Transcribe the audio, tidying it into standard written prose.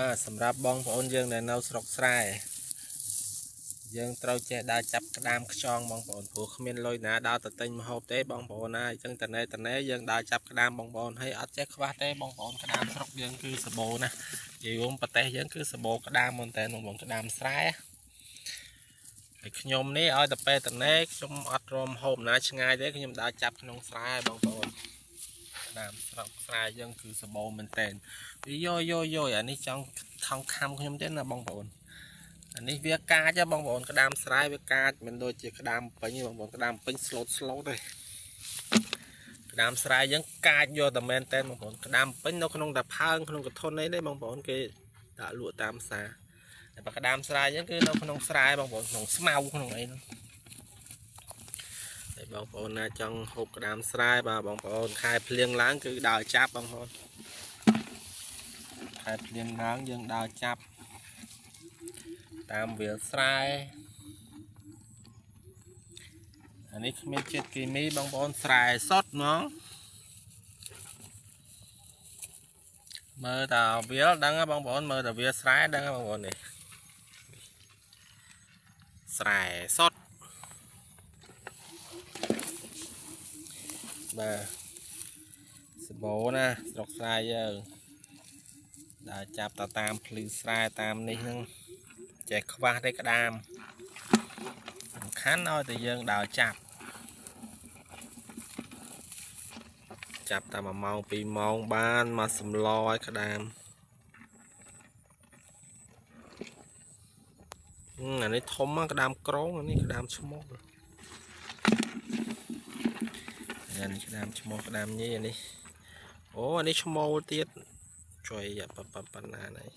បាទសម្រាប់បងប្អូនយើងដែលនៅស្រុកស្រែយើងត្រូវចេះដើរចាប់ក្តាមខ្យងបងប្អូនព្រោះគ្មានលុយណាដើរទៅទិញម្ហូបទេបងប្អូនណាអញ្ចឹងតណេយើងដើរចាប់ក្តាមបងប្អូនហើយអត់ចេះខ្វះទេបងប្អូនក្តាមស្រុកយើងគឺសបោណានិយាយរួមប្រទេសយើងគឺសបោក្តាមមែនតើបងប្អូនក្តាមស្រែហើយខ្ញុំនេះឲ្យតែពេលតណេខ្ញុំអត់រមហូបណាឆ្ងាយទេខ្ញុំដើរចាប់ក្នុងស្រែបងប្អូនក្តាមស្រុកស្រែយើងគឺសបោមែនតើយោយោយោអានេះចង់ថងខំខ្ញុំទេណាបងប្អូនអានេះវាកាចបងប្អូនក្តាមស្រែវាកាចមិនដូចជាក្តាមពេញទេបងប្អូនក្តាមពេញស្លូតស្លូតទេក្តាមស្រែយើងកាចយកតែមែនតើបងប្អូនក្តាមពេញនៅក្នុងតាផើងក្នុងកធុនអីទេបងប្អូនគេដាក់លក់តាមផ្សារតែបើក្តាមស្រែយើងគឺនៅក្នុងស្រែបងប្អូនក្នុងស្មៅក្នុងអីហ្នឹងតែបងប្អូនណាចង់ហូបក្តាមស្រែបាទបងប្អូនខែភ្លៀងឡើងគឺដើរចាប់បងប្អូនខែភ្លៀងឡើងយើងដើរចាប់តាមវាលស្រែអានេះគ្មានជាតិគីមីបងប្អូនស្រែសុតហ្មងមើលតាវាលដឹងបងប្អូនមើលតាវាលស្រែដឹងបងប្អូននេះស្រែសុតបាទសបោណាស្រុកស្រែយើងដើរចាប់តតាមភ្លឺស្រែតាមនេះហ្នឹងចេះខ្វះទេក្តាមសំខាន់ឲ្យតែយើងដើរចាប់ចាប់តែ1ម៉ោង2ម៉ោងបានមកសម្លឲ្យក្តាមអានេះធំក្តាមក្រងអានេះក្តាមឈ្មោះអានេះក្តាមឈ្មោះក្តាមញីអានេះអូអានេះឈ្មោលទៀតជួយប៉ុណ្ណានេះ